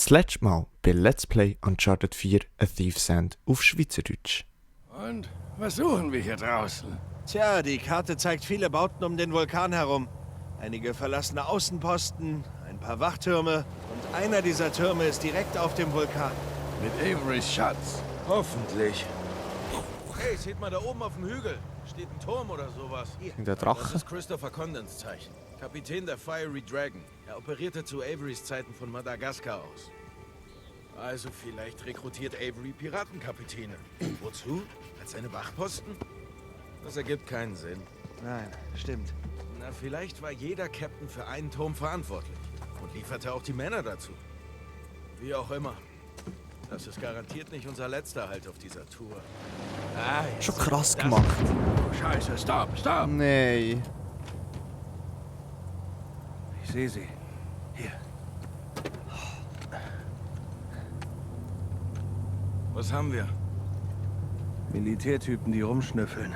Das letzte Mal bei Let's Play Uncharted 4 A Thief's End auf Schweizerdeutsch. Und was suchen wir hier draußen? Tja, die Karte zeigt viele Bauten um den Vulkan herum. Einige verlassene Außenposten, ein paar Wachtürme und einer dieser Türme ist direkt auf dem Vulkan. Mit Averys Schatz. Hoffentlich. Hey, seht mal da oben auf dem Hügel. Steht ein Turm oder sowas. Der Das Drache. ist Christopher Condens Zeichen. Kapitän der Fiery Dragon. Er operierte zu Averys Zeiten von Madagaskar aus. Also vielleicht rekrutiert Avery Piratenkapitäne. Wozu? Als seine Wachposten? Das ergibt keinen Sinn. Nein, stimmt. Na, vielleicht war jeder Captain für einen Turm verantwortlich und lieferte auch die Männer dazu. Wie auch immer. Das ist garantiert nicht unser letzter Halt auf dieser Tour. Ah, jetzt Schon seht krass ihr das? gemacht. Oh, Scheiße, stopp! Nein. Ich sehe sie. Hier. Was haben wir? Militärtypen, die rumschnüffeln.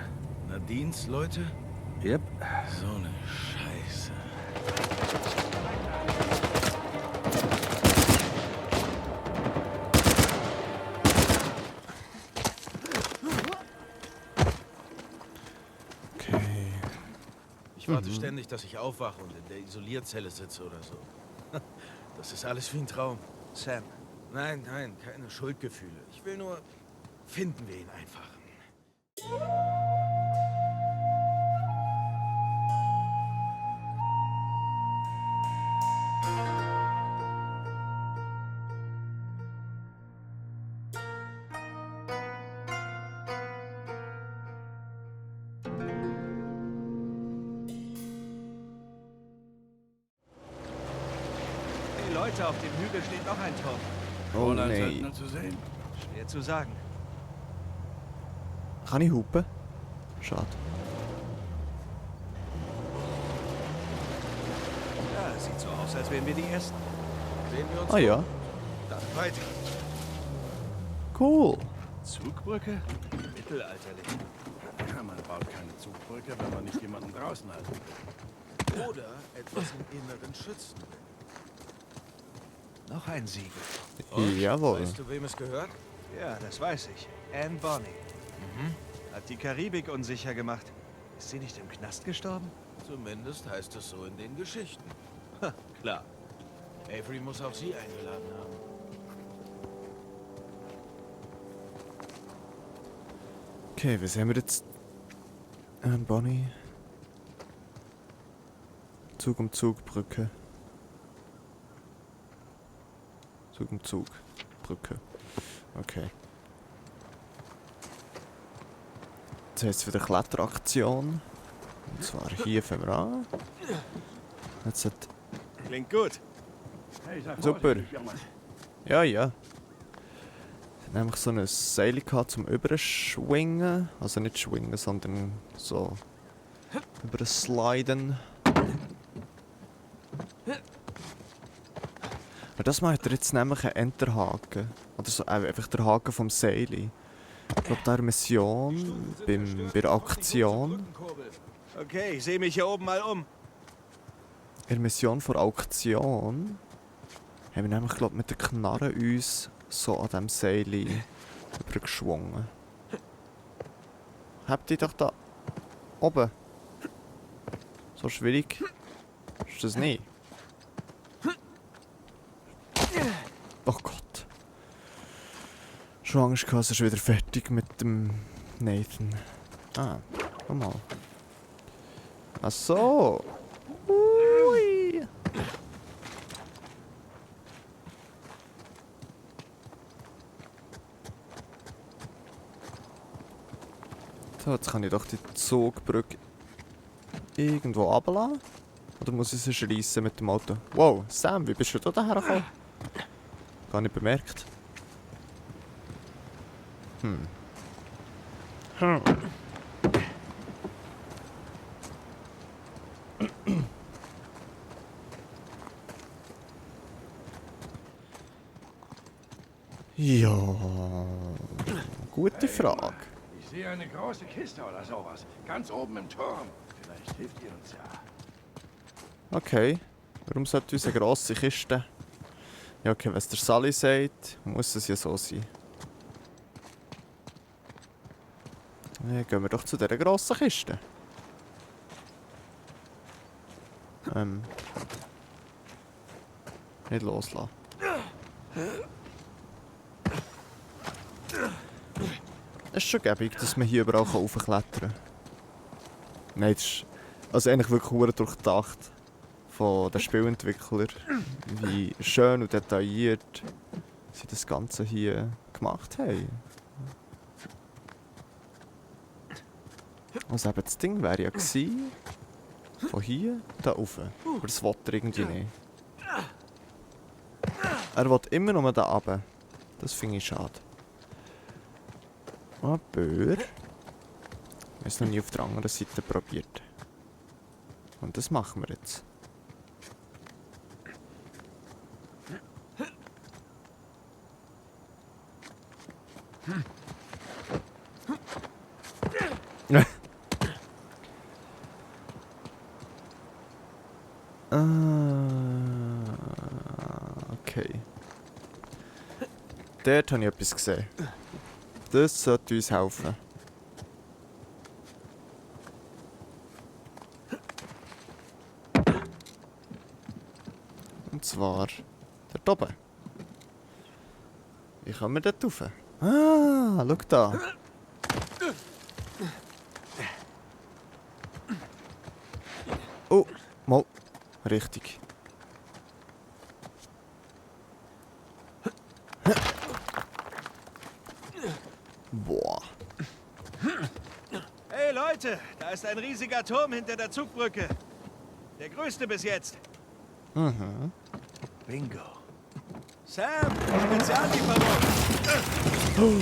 Nadines Leute? Yep. So eine Scheiße. Okay. Ich warte ständig, dass ich aufwache und in der Isolierzelle sitze oder so. Das ist alles wie ein Traum. Sam. Nein, keine Schuldgefühle. Ich will nur... Finden wir ihn einfach. Hey Leute, auf dem Hügel steht noch ein Turm. Oh Roland nein. Söldner zu sehen. Schwer zu sagen. Kann ich hupen? Schade. Ja, sieht so aus, als wären wir die Ersten. Sehen wir uns Ah ja. Dann weiter. Cool. Zugbrücke? Mittelalterlich. Ja, man baut keine Zugbrücke, wenn man nicht jemanden draußen hat. Oder etwas im Inneren schützen will. Noch ein Siegel. Jawohl. Weißt du, wem es gehört? Ja, das weiß ich. Anne Bonny. Hat die Karibik unsicher gemacht. Ist sie nicht im Knast gestorben? Zumindest heißt es so in den Geschichten. Ha, klar. Avery muss auch sie eingeladen haben. Okay, was haben wir jetzt? Bonnie. Zug um Zug, Brücke. Zug um Zug, Brücke. Okay. Jetzt heißt es wieder Kletteraktion. Und zwar hier fangen wir an. Jetzt hat... Klingt gut. Hey, sei Super. vorsichtig, Junge. Ja, ja. Ich hatte nämlich so ein Seil gehabt zum Überschwingen. Also nicht schwingen, sondern so übersliden. Aber das macht er jetzt nämlich einen Enterhaken. Oder so einfach der Haken vom Seil. Ich glaube, da Mission bei der Auktion. Okay, ich sehe mich hier oben mal um. In der Mission vor Auktion haben wir nämlich, glaub, mit der Knarre uns so an diesem Seil übergeschwungen. Habt ihr doch da oben? So schwierig ist das nicht. Oh Gott. Schon Angst gehabt, es ist wieder fertig mit dem Nathan. Ah, komm mal. Ach so. Ui. So, jetzt kann ich doch die Zugbrücke irgendwo runterlassen. Oder muss ich sie schliessen mit dem Auto? Wow, Sam, wie bist du da hergekommen? Gar nicht bemerkt. Ja, gute Frage. Ich sehe eine große Kiste oder sowas. Ganz oben im Turm. Vielleicht hilft ihr uns ja. Okay. Warum sollte uns eine grosse Kiste Ja, okay, was der Sally sagt, muss es ja so sein. Dann gehen wir doch zu dieser grossen Kiste. Nicht loslassen. Es ist schon gäbig, dass man hier überall raufklettern kann. Nein, das ist also eigentlich wirklich verdammt durchdacht von den Spielentwicklern, wie schön und detailliert sie das Ganze hier gemacht haben. Also eben das Ding wäre ja gewesen, von hier da rauf. Aber das will er irgendwie nicht. Er will immer nur da runter. Das finde ich schade. Aber wir haben es noch nie auf der anderen Seite probiert. Und das machen wir jetzt. Okay. Dort habe ich etwas gesehen. Das sollte uns helfen. Und zwar dort oben. Wie kommen wir dort rauf? Ah, schau da. Oh, mal. Richtig. Boah. Hey Leute, da ist ein riesiger Turm hinter der Zugbrücke. Der größte bis jetzt. Mhm. Bingo. Sam, Speziallieferung. Oh.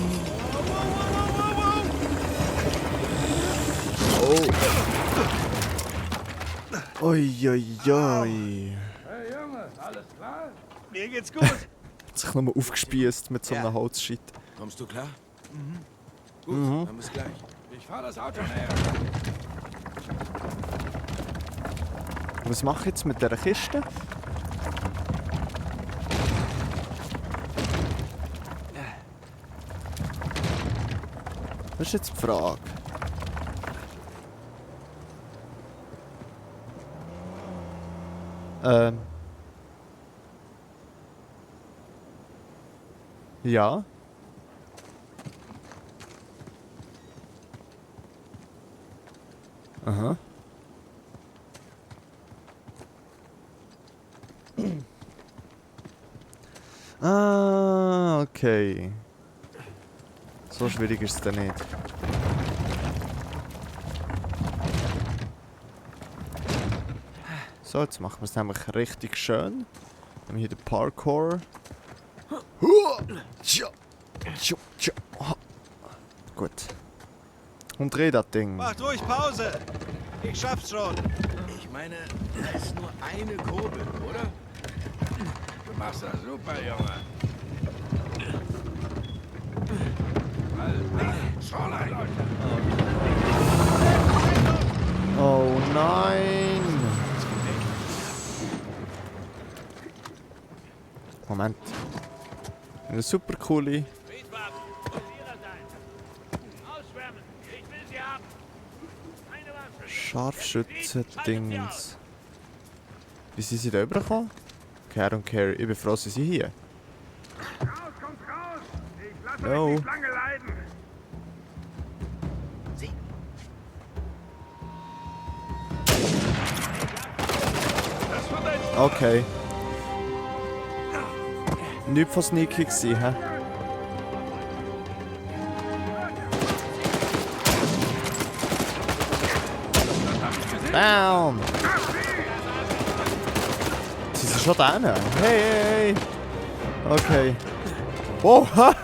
Oi. Hey Junge, alles klar? Mir geht's gut. Hat sich nochmal aufgespießt mit so einem Ja. Holzscheit. Kommst du klar? Gut, dann bis gleich. Ich fahr das Auto näher. Was mache ich jetzt mit dieser Kiste? Das ist jetzt die Frage. Ja. Aha. Ah, okay. So schwierig ist es dann nicht. So, jetzt machen wir es nämlich richtig schön. Wir haben hier den Parkour. Gut. Und dreh das Ding. Macht ruhig Pause. Ich schaff's schon. Ich meine, da ist nur eine Kurbel, oder? Du machst das super, Junge. Alter, schon ein Leute. Oh nein! Moment. Eine super coole Scharfschützen-Dings. Wie sind sie da rübergekommen? Care und Care, ich bin froh, sie sind hier. Raus, kommt raus! Ich lass No. euch nicht lange leiden. Das wird ein Okay. Nicht von Sneaky gewesen, hä? Bam! Sie sind schon da. Hey! Okay. Oh! Ha!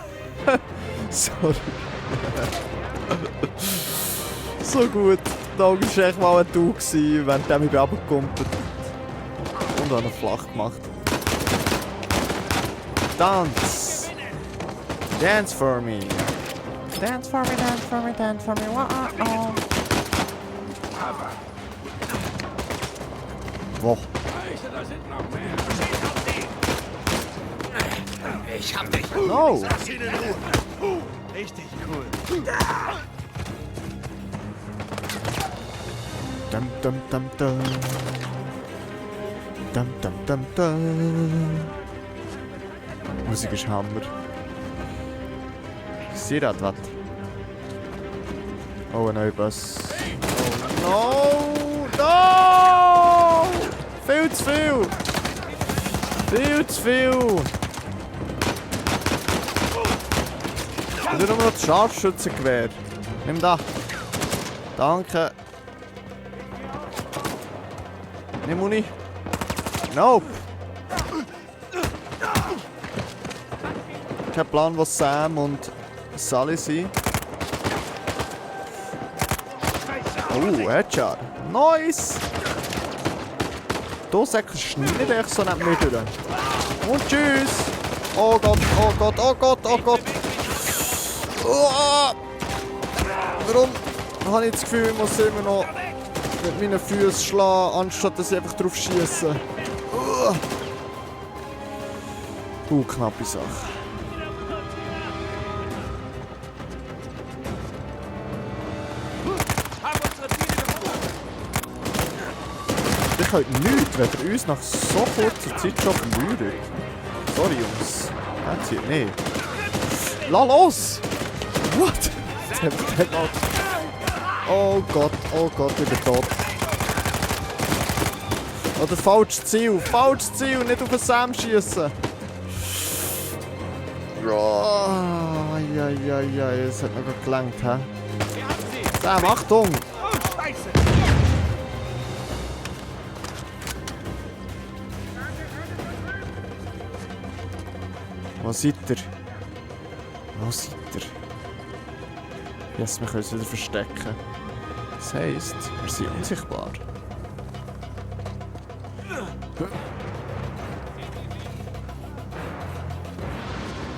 Sorry. So gut. Da war echt mal ein Du, während der mich runtergekumpelt hat. Und einen flach gemacht. Dance! Dance for me! Dance for me, dance for me, dance for me. Wow. Wo? Scheiße, da sind noch mehr. Ich hab dich. No! Lass ihn in Ruhe. Richtig cool. Dum dum dum dum. Dum dum dum dum. Musik ist Hammer. Ich sehe das was. Oh, ein neuer Bus. Oh, no! No! Viel zu viel! Viel zu viel! Ich will nur noch das Scharfschützengewehr. Nimm das. Danke. Nimm Muni. Nope. Kein Plan, was Sam und Sally sind. Oh, Headshot. Nice! Da sagst du nicht echt so neben mir durch. Und tschüss! Oh Gott, oh Gott, oh Gott, oh Gott! Oh. Warum habe ich das Gefühl, ich muss immer noch mit meinen Füßen schlagen, anstatt dass ich einfach drauf schieße? Knappe Sache. Ihr könnt nichts, wenn ihr uns nach so kurzer Zeit schon verliert. Sorry, Jungs. Das zieht nicht. Lass los! What? Oh Gott, ich bin tot. Oder falsches Ziel, nicht auf den Sam schießen. Ja, es hat noch gelangt, hä? Sam, Achtung! Wo seid ihr? Yes, wir können uns wieder verstecken. Das heisst, wir sind unsichtbar.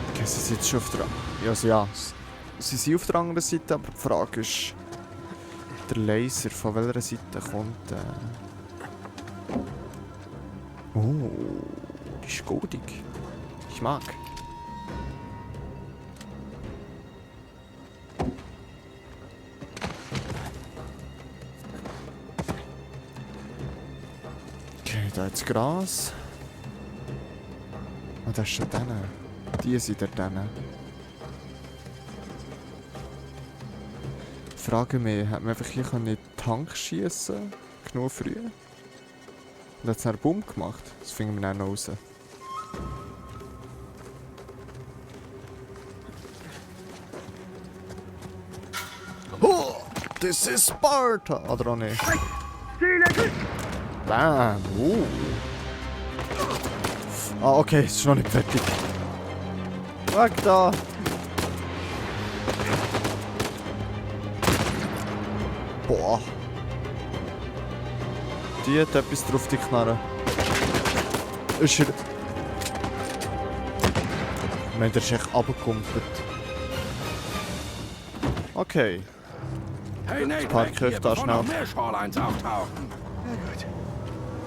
Okay, sie sind jetzt schon auf der... Ja, sie sind auf der anderen Seite, aber die Frage ist... Der Laser, von welcher Seite kommt... Oh, die ist goldig. Ich mag. Okay, da jetzt Gras. Und das ist schon denen. Die sind da denen. Ich frage mich, hat man einfach hier in den Tank schießen? Genug früh? Und hat es einen Bumm gemacht? Das finden wir dann noch raus. Oh, this is Sparta! Oder auch nicht? Bam! Ah, okay, es ist noch nicht fertig. Weg da! Boah! Die hat etwas drauf, die Knarre. Ist er... Ich meine, der ist echt runtergekumpelt. Okay. Hey, Nate, Park hier, ich da bevor schnell. noch mehr Shorelines auftauchen. Na gut.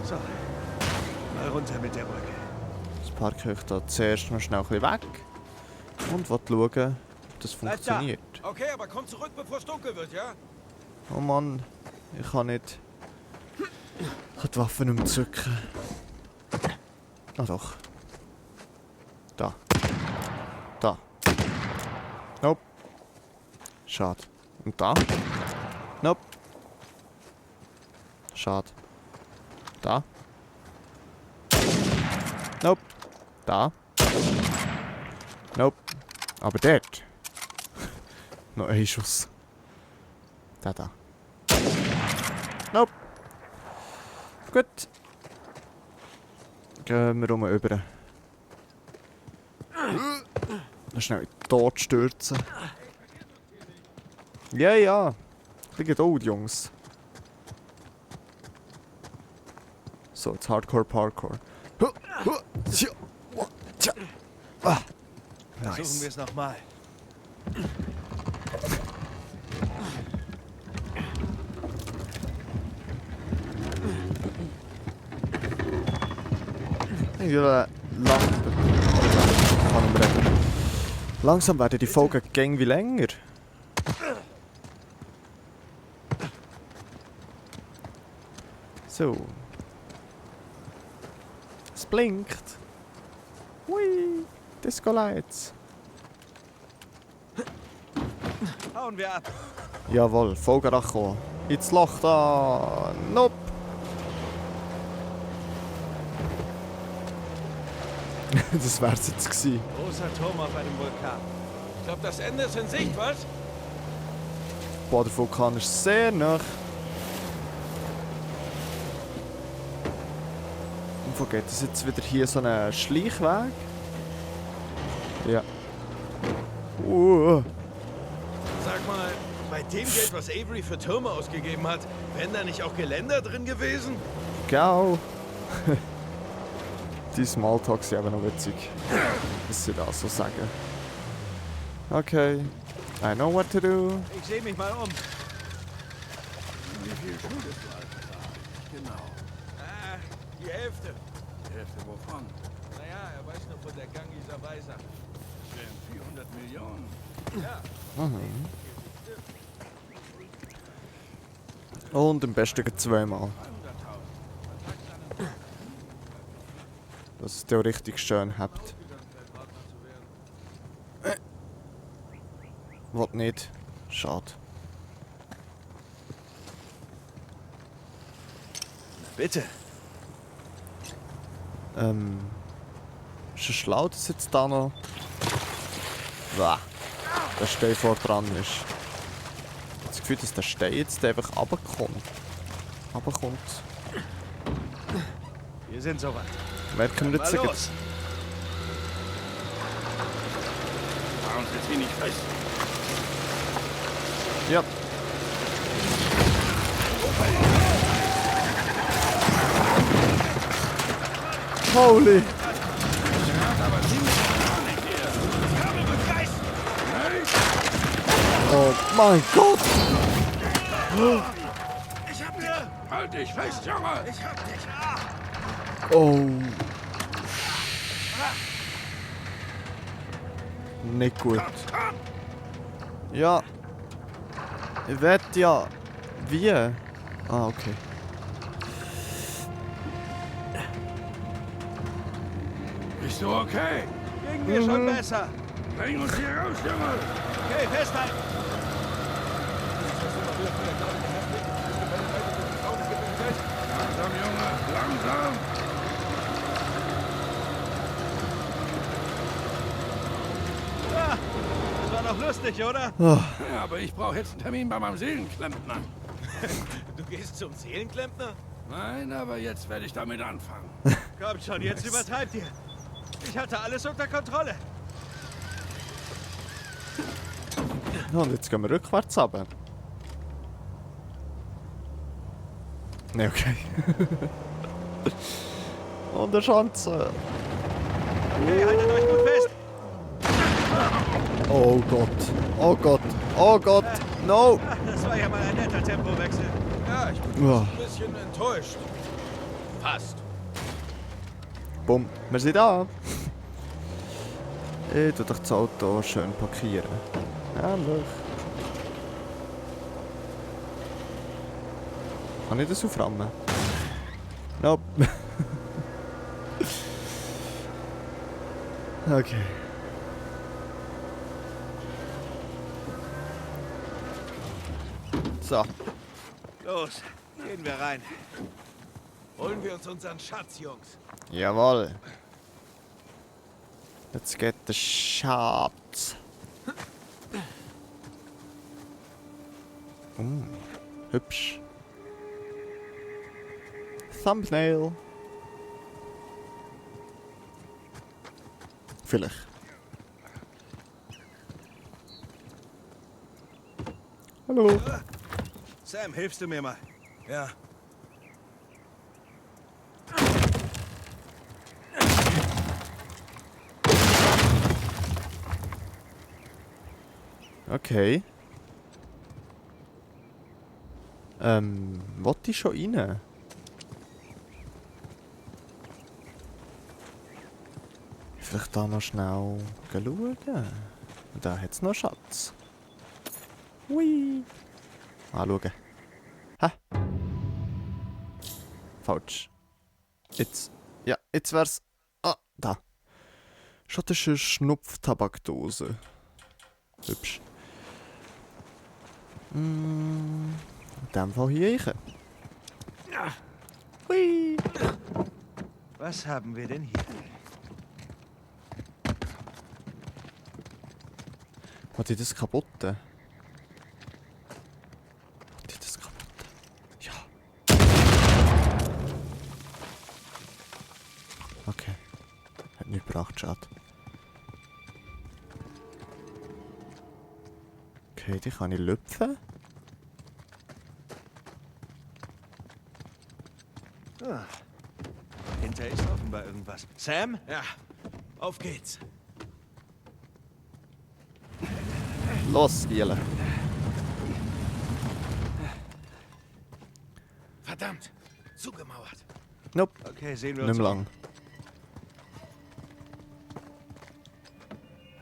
So. Mal runter mit der Brücke. Das parke ich da zuerst noch schnell ein bisschen weg. Und will schauen, ob das funktioniert. Okay, aber komm zurück, bevor es dunkel wird, ja? Oh Mann, ich kann nicht. Ich kann die Waffe nicht mehr zücken. Ah doch. Da. Da. Nope. Schade. Und da? Nope. Schade. Da? Nope. Da? Nope. Aber dort? Noch ein Schuss. Da. Nope. Gut. Gehen wir rüber. Schnell in den Tod stürzen. Ja. Liegt old, Jungs. So, jetzt Hardcore Parkour. Versuchen wir es nochmal. Ich will Lampe. Kann umreden. Langsam werden die Folgen gäng wie länger. So. Es blinkt. Hui, Disco Lights. Hauen wir ab. Jawohl, Folge angekommen. Ins Loch da. Nope. Das wär's jetzt gewesen. Großer Turm auf einem Vulkan. Ich glaube, das Ende ist in Sicht, was? Boah, der Vulkan ist sehr nah. Und wo geht es jetzt wieder hier so einen Schleichweg? Ja. Sag mal, bei dem Geld, was Avery für Türme ausgegeben hat, wären da nicht auch Geländer drin gewesen? Genau. Die Smalltalks sind aber noch witzig. Was sie da so sagen. Okay. I know what to do. Ich sehe mich mal um. Wie viel schuldest du, alter Saal? Genau. Die Hälfte. Die Hälfte wovon? Naja, er weiß nur von der Gangiser Weiser. Das wären 400 Millionen. Ja. Und am besten gleich zweimal. 300.000. Dass es dir auch richtig schön habt. Wollt nicht. Schade. Bitte. Ist es schlau, dass jetzt da noch... Wah. Der Stein vor dran ist. Ich habe das Gefühl, dass der Stein jetzt einfach runterkommt. Runterkommt. Wir sind soweit. Merken wir jetzt Mal los. Fahr uns jetzt hier nicht fest. Ja. Holy! Oh mein Gott! Halt dich fest, Junge! Oh. Nicht gut. Ja. Ich wette ja. Wie? Ah, okay. Bist du okay? Ging mir schon besser. Bring uns hier raus, Junge! Okay, festhalten. Langsam, Junge, langsam! Ja, das war doch lustig, oder? Oh. Ja, aber ich brauche jetzt einen Termin bei meinem Seelenklempner. Du gehst zum Seelenklempner? Nein, aber jetzt werde ich damit anfangen. Kommt schon, jetzt übertreibt ihr. Ich hatte alles unter Kontrolle. Und jetzt gehen wir rückwärts runter. Ne, okay. Und der Schanze. Okay, haltet euch gut fest. Oh Gott. Oh Gott. Oh Gott. No. Das war ja mal ein netter Tempowechsel. Ja, ich bin Oh. ein bisschen enttäuscht. Fast. Bumm. Wir sind da. Ich tu doch das Auto schön parkieren. Herrlich. Kann ich das auframmen? Nope. Okay. So. Los, gehen wir rein. Holen wir uns unseren Schatz, Jungs. Jawohl. Let's get the shots. Hübsch. Thumbnail. Vielleicht. Hallo. Sam, hilfst du mir mal? Ja. Okay. Wollte ich schon rein? Vielleicht da noch schnell schauen. Und da hat es noch Schatz. Hui. Anschauen. Hä? Falsch. Jetzt. Ja, jetzt wär's. Ah, da. Schon, das ist eine Schnupftabakdose. Hübsch. In dem Fall hier rein. Hui. Was haben wir denn hier? Hat die das kaputt? Hat die das kaputt? Ja. Okay. Hat nicht gebracht, schade. Okay, die kann ich lüpfen. Ah. Hinter ist offenbar irgendwas. Sam? Ja, auf geht's. Los, Giele. Verdammt, zugemauert. Nope, Okay, sehen wir nicht uns. mehr lang.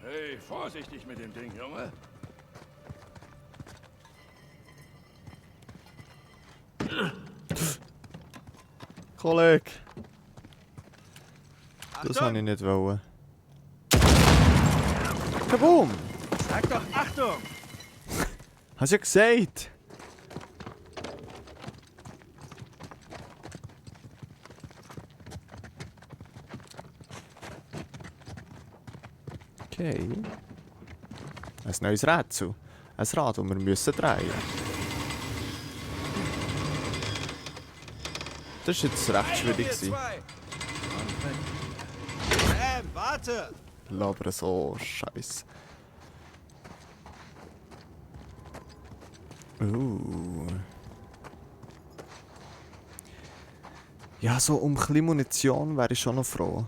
Hey, vorsichtig mit dem Ding, Junge. Kollege, das Achtung! wollte ich nicht wollen. Kaboom! Sag doch Achtung! Hast du ja gesagt! Okay. Ein neues Rätsel. Ein Rad, das wir müssen drehen. Das war jetzt recht schwierig. Wir zwei. Sam, warte! Laber so Scheiße. Ja, so um ein bisschen Munition wäre ich schon noch froh.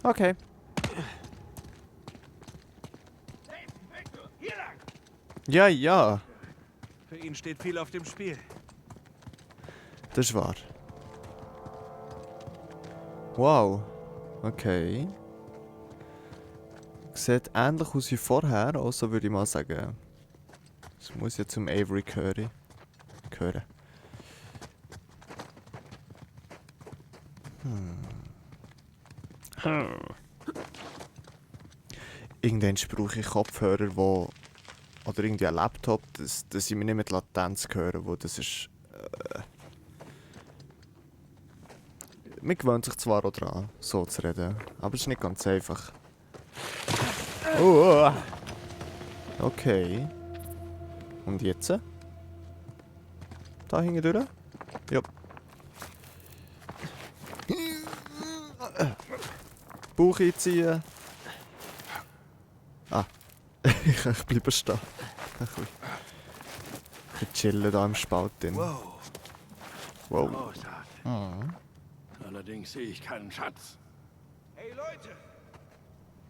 Okay. Ja, ja, Für ihn steht viel auf dem Spiel. das ist wahr. Wow. Okay. Sieht ähnlich aus wie vorher, also würde ich mal sagen. Das muss ja zum Avery gehören. Irgendwann brauche ich Kopfhörer, wo oder irgendwie ein Laptop, dass ich mich nicht mit Latenz höre, wo das ist. Man gewöhnt sich zwar auch dran, so zu reden, aber es ist nicht ganz einfach. Oh, okay. Und jetzt? Da hinten durch? Ja. Bauch einziehen. Ah. Ich bleibe stehen. Ein bisschen chillen da im Spalt drin. Wow. Wow. Großartig. Allerdings sehe ich keinen Schatz. Hey Leute!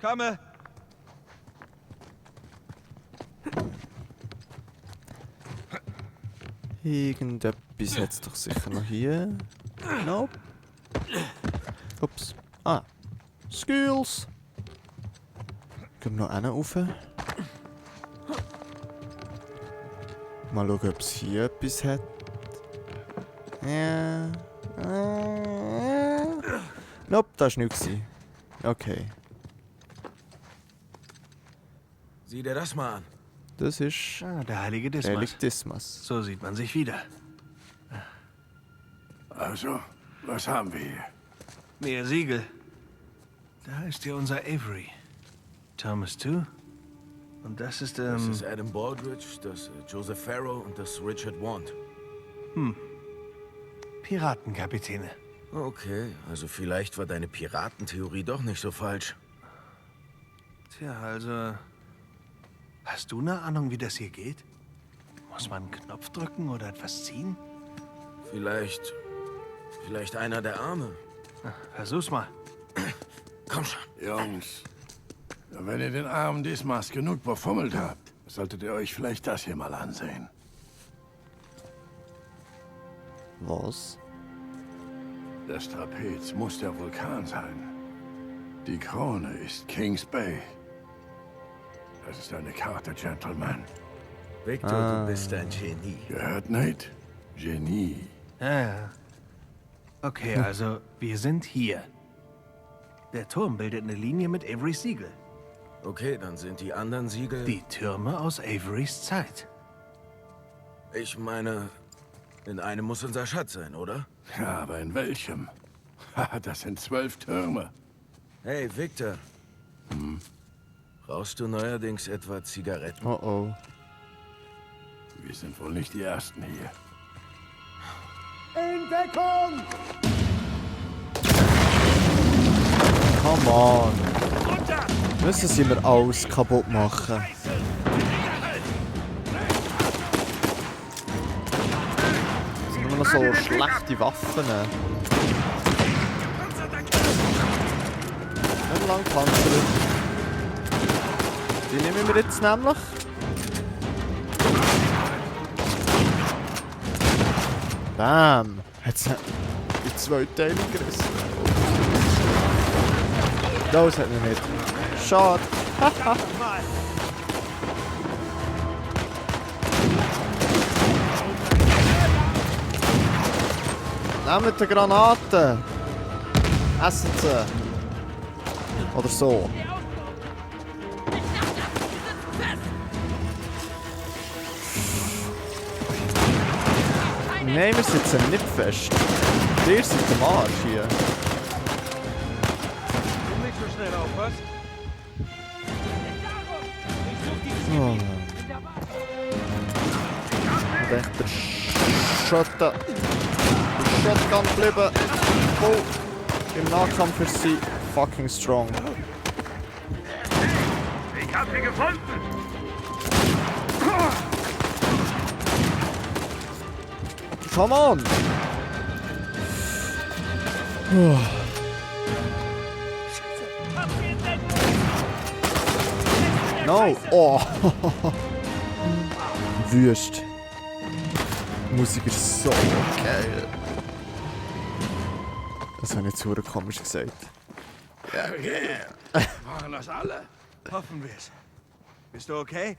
Komme! Irgendetwas hat es doch sicher noch hier. Nope. Ups. Ah. Skills. Gehen wir noch einen rauf. Mal schauen, ob es hier etwas hat. Ja. Nope, das war nichts. Okay. Sieh dir das mal an. Das ist Ah, der heilige Dismas. Relic Dismas. So sieht man sich wieder. Also, was haben wir hier? Mehr Siegel. Da ist ja unser Avery. Thomas too. Und das ist, Das ist Adam Baldridge, das Joseph Farrow und das Richard Wand. Piratenkapitäne. Okay, also vielleicht war deine Piratentheorie doch nicht so falsch. Tja, also... Hast du eine Ahnung, wie das hier geht? Muss man einen Knopf drücken oder etwas ziehen? Vielleicht einer der Arme. Versuch's mal. Komm schon. Jungs, wenn ihr den armen Dismas genug befummelt habt, solltet ihr euch vielleicht das hier mal ansehen. Was? Das Trapez muss der Vulkan sein. Die Krone ist Kings Bay. Das ist eine Karte, Gentleman. Victor, du bist ein Genie. Gehört, Nate? Genie. Ja. Okay, also, wir sind hier. Der Turm bildet eine Linie mit Averys Siegel. Okay, dann sind die anderen Siegel... Die Türme aus Averys Zeit. Ich meine, in einem muss unser Schatz sein, oder? Ja, aber in welchem? Haha, das sind 12 Türme. Hey, Victor. Rauchst du neuerdings etwa Zigaretten? Oh oh. Wir sind wohl nicht die Ersten hier. Come on. Müssen sie mir alles kaputt machen. Das sind nur noch so schlechte Waffen. Nicht lang panzert. Die nehmen wir jetzt nämlich. Bam! Hat's in 2 Teile gerissen. Das hat er nicht. Schade. Nehmt die Granaten. Essen sie. Oder so. Nein, wir sitzen nicht fest. Ihr seid am Arsch hier. Nicht so schnell auf, was? Oh. Und echt der Shotgun geblieben. Oh. Im Nahkampf ist sie fucking strong. Ich hab sie gefunden! Come on! No! Oh! Wüst. Die Musik ist so geil. Das habe ich jetzt super komisch gesagt. Waren das alle? Hoffen wir's. Bist du okay?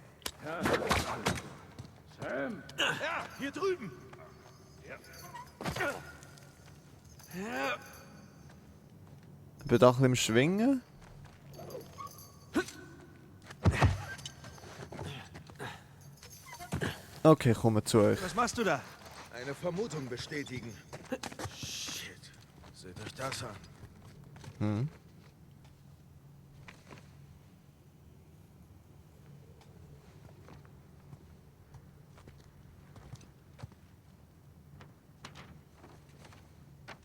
Sam? Ja, hier drüben. Ich bin da ein bisschen im Schwingen. Okay, kommen zu euch. Was machst du da? Eine Vermutung bestätigen. Shit. Seht euch das an. Hm.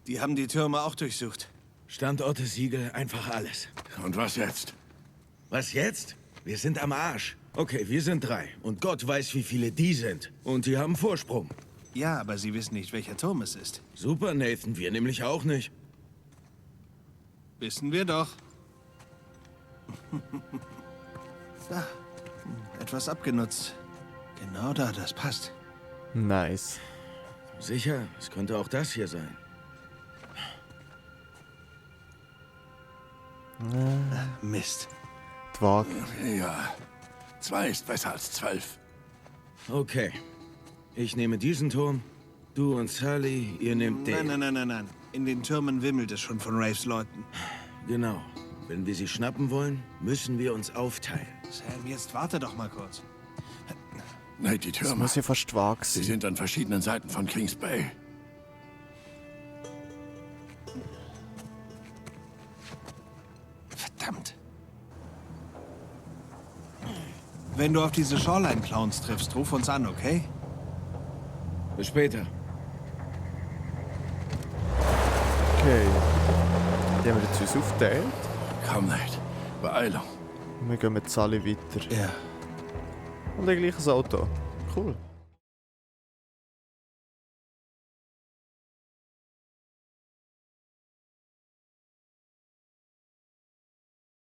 Die haben die Türme auch durchsucht. Standorte, Siegel, einfach alles. Und was jetzt? Was jetzt? Wir sind am Arsch. Okay, wir sind 3. Und Gott weiß, wie viele die sind. Und die haben Vorsprung. Ja, aber sie wissen nicht, welcher Turm es ist. Super, Nathan. Wir nämlich auch nicht. Wissen wir doch. Da. Etwas abgenutzt. Genau da, das passt. Nice. Sicher, es könnte auch das hier sein. Mist. Die Waage. Ja. 2 ist besser als 12. Okay. Ich nehme diesen Turm. Du und Sully, ihr nehmt den. Nein. In den Türmen wimmelt es schon von Raves Leuten. Genau. Wenn wir sie schnappen wollen, müssen wir uns aufteilen. Sam, jetzt warte doch mal kurz. Nein, die Das Türme. muss ja fast wahr Sie sein. sind an verschiedenen Seiten von Kings Bay. Verdammt. Wenn du auf diese Shoreline-Clowns triffst, ruf uns an, okay? Bis später. Okay. Die haben wir jetzt uns aufgeteilt. Komm, Nate. Beeilung. Und wir gehen mit Sally weiter. Ja. Und ein gleiches Auto. Cool.